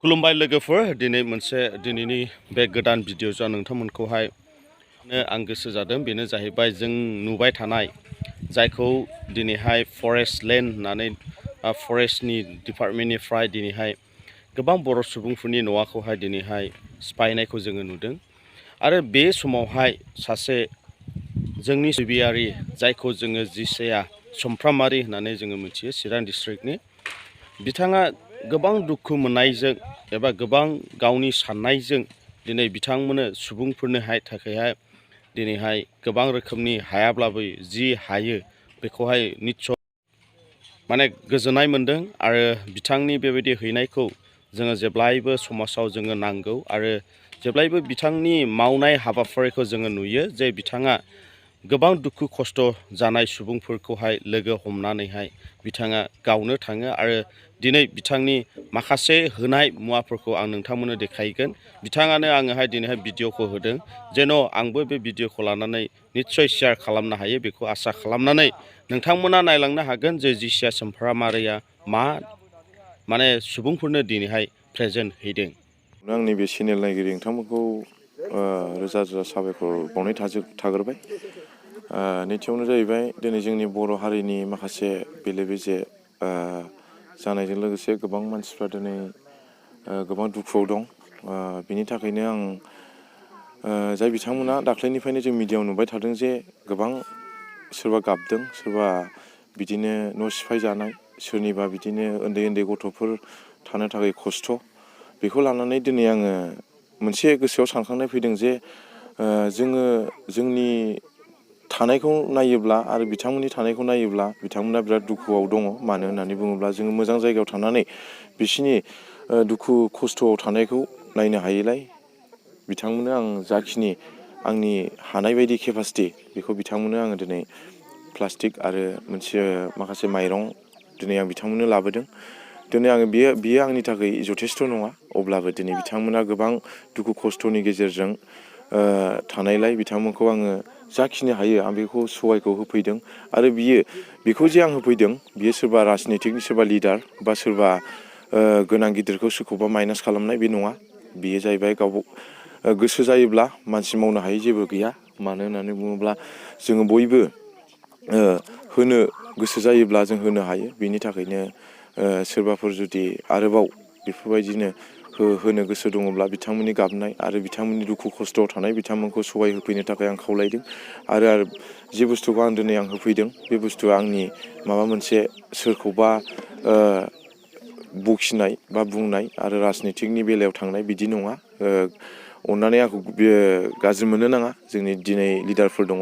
खुलुमबाय लोगोफोर दिनै मोनसे दिनैनि बे गोदान भिडिअ'जों नोंथांमोनखौहाय आं गोसो जादों बेनो जाहैबाय जों नुबाय थानाय जायखौ दिनैहाय फरेस्ट लेन्ड होननानै फरेस्टनि डिपार्टमेन्टनिफ्राय दिनैहाय गोबां बर' सुबुंफोरनि न'खौहाय दिनैहाय सिफायनायखौ जोङो नुदों आरो बे समावहाय सासे जोंनि सिबियारि जायखौ जोङो जिसेया समफ्रामारि होननानै जोङो मिथियो चिरां डिस्ट्रिक्टनि बिथाङा गोबां दुखु मोननायजों एबा गोबां गावनि साननायजों दिनै बिथांमोननो सुबुंफोरनोहाय थाखायहाय दिनैहाय गोबां रोखोमनि हायाब्लाबो जि हायो बेखौहाय निस्सय माने गोजोननाय मोनदों आरो बिथांनि बेबायदि हैनायखौ जोङो जेब्लायबो समाजाव जोङो नांगौ आरो जेब्लायबो बिथांनि मावनाय हाबाफारिखौ जोङो नुयो जे बिथाङा गोबां दुखु खस्थ' जानाय सुबुंफोरखौहाय लोगो हमनानैहाय बिथाङा गावनो थाङो आरो दिनै बिथांनि माखासे होनाय मुवाफोरखौ आं नोंथांमोननो देखायगोन बिथाङानो आङोहाय दिनैहाय भिडिअ'खौ होदों जेन' आंबो बे भिडिअ'खौ लानानै निस्सय शेयार खालामनो हायो बेखौ आसा खालामनानै नोंथांमोना नायलांनो हागोन जे जिसिया समफ्रामारिया मा माने सुबुंफोरनो दिनैहाय प्रेजेन्ट हैदों। आंनि बे चेनेल नायगिरि नोंथांमोनखौ रोजा रोजा साबायखर बावनाय थाग्रोबाय। नैथियावनो जाहैबाय दिनै जोंनि बर' हारिनि माखासे बेले बेजे जानायजों लोगोसे गोबां मानसिफ्रा दिनै गोबां दुखुआव दं। बिनि थाखायनो आं जाय बिथांमोना दाख्लैनिफ्रायनो जों मिडियायाव नुबाय थादों जे गोबां सोरबा गाबदों सोरबा बिदिनो न' सिफाय जानाय सोरनिबा बिदिनो उन्दै उन्दै गथ'फोर थानो थाखाय खस्थ' बेखौ लानानै दिनै आङो मोनसे गोसोआव सानखांनाय फैदों जे जोङो जोंनि थानायखौ नायोब्ला आरो बिथांमोननि थानायखौ नायोब्ला बिथांमोना बिराद दुखुआव दङ मानो होननानै बुङोब्ला जोङो मोजां जायगायाव थानानै बिसिनि दुखु खस्थ'आव थानायखौ नायनो हायैलाय बिथांमोननो आं जाखिनि आंनि हानाय बायदि केपासिटि बेखौ बिथांमोननो आङो दिनै प्लास्टिक आरो माखासे माइरं दिनै आं बिथांमोननो लाबोदों। दिनै आङो बियो आंनि थाखाय जथेस्थ' नङा अब्लाबो दिनै बिथांमोना गोबां दुखु खस्थ'नि गेजेरजों थानायलाय बिथांमोनखौ आङो जाखिनि हायो आं बेखौ सहायखौ होफैदों आरो बेखौ जे आं होफैदों बियो सोरबा राजनितिकनि सोरबा लिडार बा सोरबा गोनां गिदिरखौ सोरखौबा माइनास खालामनाय बे नङा बियो जाहैबाय गोसो जायोब्ला मानसि मावनो हायै जेबो गैया मानो होननानै बुङोब्ला जोङो बयबो होनो गोसो जायोब्ला जों होनो हायो बिनि थाखायनो सोरबाफोर जुदि आरोबाव बेफोरबायदिनो होनो गोसो दङब्ला बिथांमोननि गाबनाय आरो बिथांमोननि दुखु खस्थ'आव थानाय बिथांमोनखौ सहाय होफैनो थाखाय आं खावलायदों आरो जे बुस्थुखौ आं दिनै आं होफैदों बे बुस्थुआ आंनि माबा मोनसे सोरखौबा बखिनाय बा बुंनाय आरो राजनितिकनि बेलायाव थांनाय बिदि नङा। अननानै आंखौ गाज्रि मोननो नाङा जोंनि दिनै लिडारफोर दङ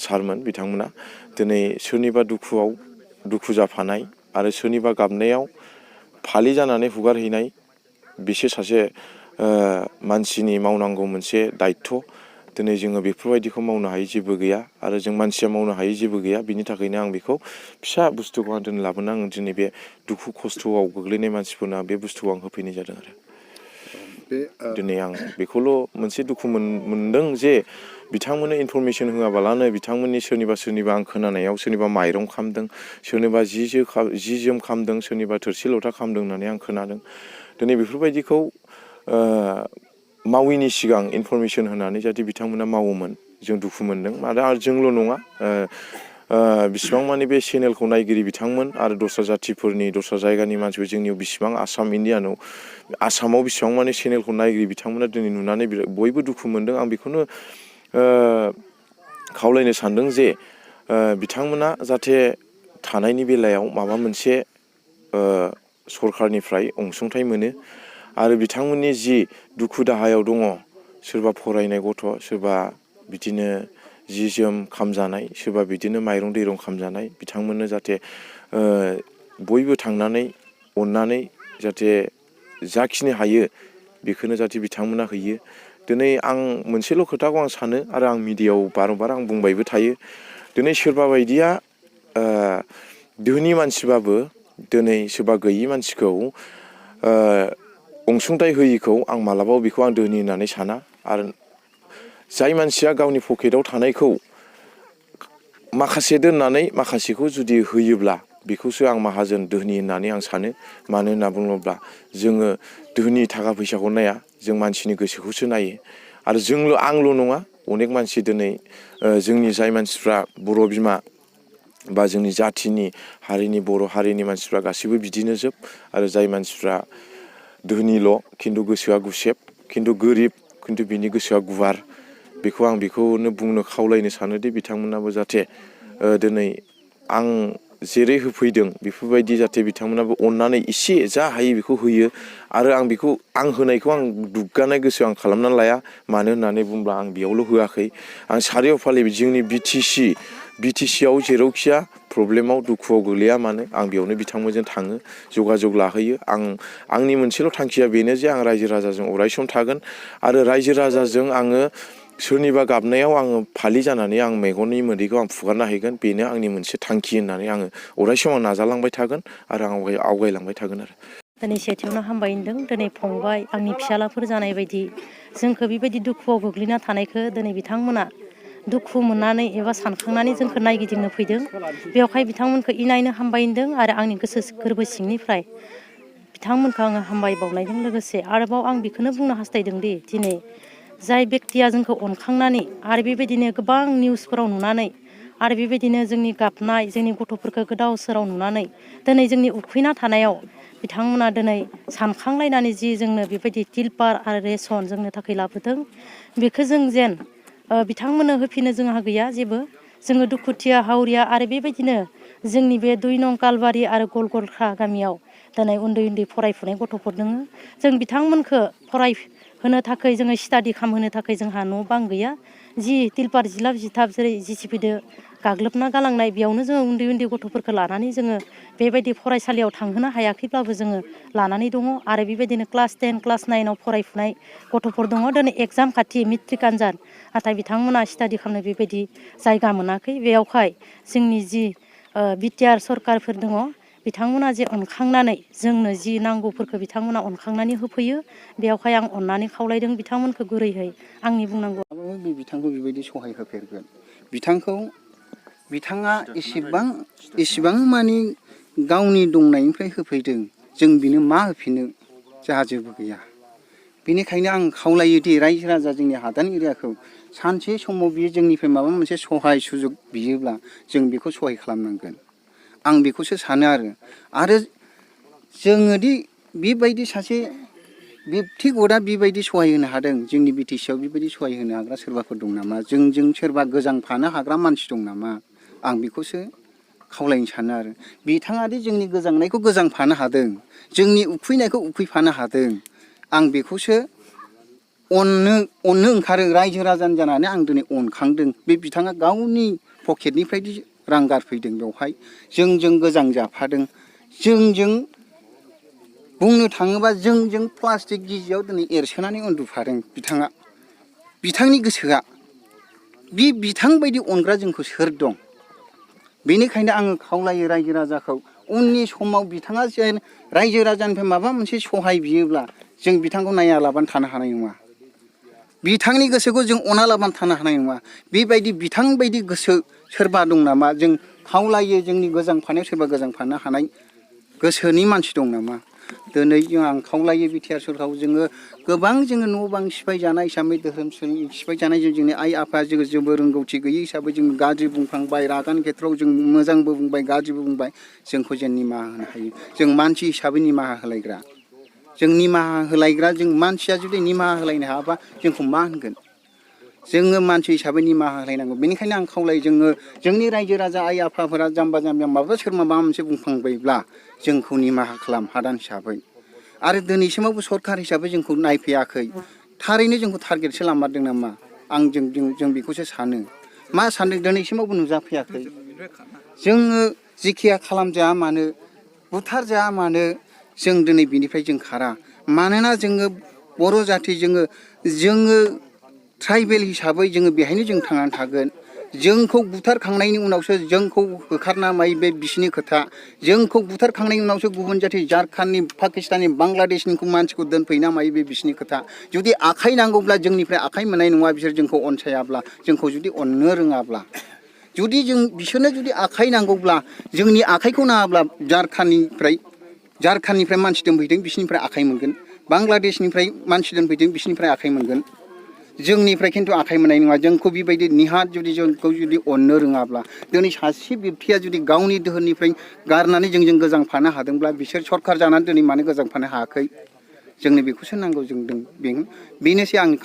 सारमोन बिथांमोना दिनै सोरनिबा दुखुआव दुखु जाफानाय आरो सोरनिबा गाबनायाव फालि जानानै हुगारहैनाय बिसोर सासे मानसिनि मावनांगौ मोनसे दायित्व दिनै जोङो बेफोरबायदिखौ मावनो हायै जेबो गैया आरो जों मानसिया मावनो हायै जेबो गैया बिनि थाखायनो आं बेखौ फिसा बुस्थुखौ आं दिनै लाबोना आं दिनै बे दुखु खस्थ'आव गोग्लैनाय मानसिफोरनो बे बुस्थुखौ आं होफैनाय जादों आरो दिनै आं बेखौल' मोनसे दुखु मोनदों जे बिथांमोननो इनफरमेसन होआबालानो बिथांमोननि सोरनिबा आं खोनानायाव सोरनिबा माइरं खामदों सोरनिबा जि जोम खामदों सोरनिबा थोरसि लथा खामदों होननानै आं खोनादों दिनै बेफोरबायदिखौ माविनि सिगां इनफरमेसन होनानै जाहाथे बिथांमोना मावोमोन जों दुखु मोनदों आरो जोंल' नङा बिसिबां मानि बे चेनेलखौ नायगिरि बिथांमोन आरो दस्रा जाथिफोरनि दस्रा जायगानि मानसिफोर जोंनियाव बिसिबां आसामाव बिसिबां मानि चेनेलखौ नायगिरि बिथांमोना दिनै नुनानै बयबो दुखु मोनदों आं बेखौनो खावलायनो सानदों जे बिथांमोना जाहाथे थानायनि बेलायाव माबा मोनसे सरखारनिफ्राय अनसुंथाइ मोनो आरो बिथांमोननि जि दुखु दाहायाव दङ सोरबा फरायनाय गथ' सोरबा बिदिनो जि जोम खामजानाय सोरबा बिदिनो माइरं दैरं खामजानाय बिथांमोननो जाहाथे बयबो थांनानै अननानै जाहाथे जाखिनि हायो बेखौनो जाहाथे बिथांमोना होयो। दिनै आं मोनसेल' खोथाखौ आं सानो आरो आं मिडियायाव बारंबार आं बुंबायबो थायो दिनै सोरबा बायदिया धोनि मानसिबाबो दिनै सोरबा गैयि मानसिखौ अनसुंथाइ होयिखौ आं मालाबाबो बेखौ आं धोनि होननानै साना आरो जाय मानसिया गावनि पकेटाव थानायखौ माखासे दोननानै माखासेखौ जुदि होयोब्ला बेखौसो आं माहाजोन धोनि होननानै आं सानो। मानो होनना बुङोब्ला जोङो धोनि थाखा फैसाखौ नाया, जों मानसिनि गोसोखौसो नायो। आरो आंल' नङा, अनेक मानसि दिनै जोंनि जाय मानसिफ्रा बर' बिमा बा जोंनि जाथिनि हारिनि बर' हारिनि मानसिफ्रा गासैबो बिदिनो जोब। आरो जाय मानसिफ्रा धोनिल' खिन्थु गोसोआ गुसेब, खिन्थु गोरिब खिन्थु बिनि गोसोआ गुवार, बेखौनो बुंनो खावलायनो सानोदि बिथांमोनाबो जाहाथे दिनै आं जेरै होफैदों बेफोरबायदि जाहाथे बिथांमोनाबो अननानै एसे जा हायो बेखौ होयो। आरो आं होनायखौ आं दुग्गानाय गोसो आं खालामनानै लाया। मानो होननानै बुङोब्ला आं बेयावल' होआखै, आं सारिय'फाले जोंनि बिटिसिआव जेरावखिया प्रब्लेमाव दुखुआव गोलैया मानो आं बेयावनो बिथांमोनजों थाङो, जगाजग लाहैयो। आंनि मोनसेल' थांखिया बेनो जे आं रायजो राजाजों अरायसम थागोन। आरो रायजो राजाजों आङो सोरनिबा गाबनायाव आङो फालि जानानै आं मेगननि मोदैखौ आं फुगारना हैगोन, बेनो आंनि मोनसे थांखि होननानै आङो अरायसम आं नाजालांबाय थागोन आरो आं आवगायलांबाय थागोन आरो। दिनै सेथियावनो हामबाय होनदों। दिनै फंबाय आंनि फिसालाफोर जानाय बायदि जोंखौ बेबायदि दुखुआव गोग्लैना थानायखौ दिनै बिथांमोना दुखु मोननानै एबा सानखांनानै जोंखौ नायगिदिंनो फैदों। बेवहाय बिथांमोनखौ इनायनो हामबाय होनदों आरो आंनि गोसो गोरबो सिंनिफ्राय बिथांमोनखौ आङो हामबाय बावनायजों लोगोसे आरोबाव आं बेखौनो बुंनो हास्थायदों दि दिनै जाय बेक्तिया जोंखौ अनखांनानै आरो बेबायदिनो गोबां निउसफोराव नुनानै आरो बेबायदिनो जोंनि गाबनाय जोंनि गथ'फोरखौ गोदाव सोराव नुनानै दिनै जोंनि उखैना थानायाव बिथांमोना दिनै सानखांलायनानै जि जोंनो बेबायदि तिलपार आरो रेसन जोंनो थाखाय लाबोदों, बेखौ जों जेन बिथांमोननो होफिनो जोंहा गैया जेबो। जोङो दुखुथिया हावरिया आरो बेबायदिनो जोंनि बे 2 नं कालबारि आरो गलगरखा गामियाव दिनै उन्दै उन्दै फरायफुनाय गथ'फोर दङ। जों बिथांमोनखौ फरायहोनो थाखाय जोङो स्टाडि खालामहोनो थाखाय जोंहा न' बां गैया। जि तिलपार जिलाब जिथाब जेरै जिसिपिदो गाग्लोबना गालांनाय, बेयावनो जोङो उन्दै उन्दै गथ'फोरखौ लानानै जोङो बेबायदि फरायसालियाव थांहोनो हायाखैब्लाबो जोङो लानानै दङ। आरो बेबायदिनो क्लास 10 क्लास 9आव फरायफुनाय गथ'फोर दङ। दिनै एगजाम खाथि मेट्रिक आनजाद, नाथाय बिथांमोना स्टाडि खालामनो बेबायदि जायगा मोनाखै। बेयावहाय जोंनि जि BTR सरकारफोर दङ, बिथांमोना जे अनखांनानै जोंनो जि नांगौफोरखौ बिथांमोना अनखांनानै होफैयो, बेयावहाय आं अननानै खावलायदों बिथांमोनखौ गुरैहै आंनि बुंनांगौ। बिथांखौ बेबायदि सहाय होफेरगोन। बिथाङा एसेबां मानि गावनि दंनायनिफ्राय होफैदों, जों बिनो मा होफिनो, जोंहा जेबो गैया। बेनिखायनो आं खावलायोदि रायजो राजा जोंनि हादान एरियाखौ सानसे समाव बियो जोंनिफ्राय माबा मोनसे सहाय सुजुग बियोब्ला जों बेखौ सहाय खालामनांगोन। आं बेखौसो सानो आरो जोङोदि बेबायदि सासे बेक्तिगतआ बेबायदि सहाय होनो हादों, जोंनि बिटिसिआव बेबायदि सहाय होनो हाग्रा सोरबाफोर दं नामा? जोंजों सोरबा गोजांफानो हाग्रा मानसि दं नामा? आं बेखौसो खावलायनो सानो आरो। बिथाङादि जोंनि गोजांनायखौ गोजांफानो हादों, जोंनि उखैनायखौ उखैफानो हादों, आं बेखौसो अननो ओंखारो। रायजो राजानि जानानै आं दिनै अनखांदों। बे बिथाङा गावनि पकेटनिफ्राय रां गारफैदों बेवहाय, जोंजों गोजां जाफादों। जोंजों बुंनो थाङोबा जोंजों प्लास्टिक गिजियाव दिनै एरसोनानै उन्दुफादों बिथाङा। बिथांनि गोसोआ बिथां बायदि अनग्रा जोंखौ सोर दं? बेनिखायनो आङो खावलायो रायजो राजाखौ, उननि समाव बिथाङा जेन रायजो राजानिफ्राय माबा मोनसे सहाय बियोब्ला जों बिथांखौ नायालाबानो थानो हानाय नङा। बिथांनि गोसोखौ जों अनालाबानो थानो हानाय नङा। बेबायदि बिथां बायदि गोसो सोरबा दं नामा? जों खावलायो जोंनि गोजांफानायाव सोरबा गोजांफानो हानाय गोसोनि मानसि दं नामा? दिनै आं खावलायो BTR सरकारखौ, जोङो गोबां न' बां सिफाय जानाय हिसाबै, धोरोम सिफाय जानाय, जोंनि आइ आफाया जोङो जेबो रोंगौथि गैयै हिसाबै जों गाज्रि बुंफ्लांबाय, रागानि खेथ्रआव जों मोजांबो बुंबाय गाज्रिबो बुंबाय, जोंखौ जेन निमाहा होनो हायो। जों मानसि हिसाबै निमाहा होलायग्रा, जों मानसिया जुदि निमाहा होलायनो हायाबा जोंखौ मा होनगोन? जोङो मानसि हिसाबै निमाहा होलायनांगौ। बेनिखायनो आं खावलायो, जोंनि रायजो राजा आइ आफाफोरा जाम्बा जाम्बिया सोरबा माबा मोनसे बुंफ्लांबायब्ला जोंखौ निमाहा खालाम हादान हिसाबै। आरो दिनैसिमावबो सरकार हिसाबै जोंखौ नायफैयाखै। थारैनो जोंखौ टारगेटसो लामारदों नामा? जों बेखौसो सानो। मा सानदों? दिनैसिमावबो नुजाफैयाखै। जोङो जिखिया खालामजाया मानो, बुथार जाया मानो, जों दिनै बिनिफ्राय जों खारा। मानोना जोङो बर' जाथि, जोङो ट्राइबेल हिसाबै जोङो बेहायनो जों थांनानै थागोन। जोंखौ बुथारखांनायनि उनावसो जोंखौ होखारना मायो बे बिसिनि खोथा। जोंखौ बुथारखांनायनि उनावसो गुबुन जाथि झारखान्डनि, पाकिस्ताननि, बांलादेशनि मानसिखौ दोनफैना मायो बे बिसिनि खोथा। जुदि आखाइ नांगौब्ला जोंनिफ्राय आखाइ मोननाय नङा बिसोर जोंखौ अनसायाब्ला, जोंखौ जुदि अननो रोङाब्ला। जुदि जों बिसोरनो जुदि आखाइ नांगौब्ला जोंनि आखाइखौ नाङाब्ला झारखान्डनिफ्राय मानसि दोनफैदों बिसोरनिफ्राय आखाइ मोनगोन, बांलादेशनिफ्राय मानसि दोनफैदों बिसोरनिफ्राय आखाइ मोनगोन, जोंनिफ्राय खिन्थु आखाइ मोननाय नङा। जोंखौ बेबायदि निहाथ जुदि जोंखौ जुदि अननो रोङाब्ला, दिनै सासे बेक्तिया जुदि गावनि दोहोननिफ्राय गारनानै जोंजों गोजांफानो हादोंब्ला बिसोर सरखार जानानै दिनै मानो गोजांफानो हायाखै? जोंनो बेखौसो नांगौ। बेनोसै आंनि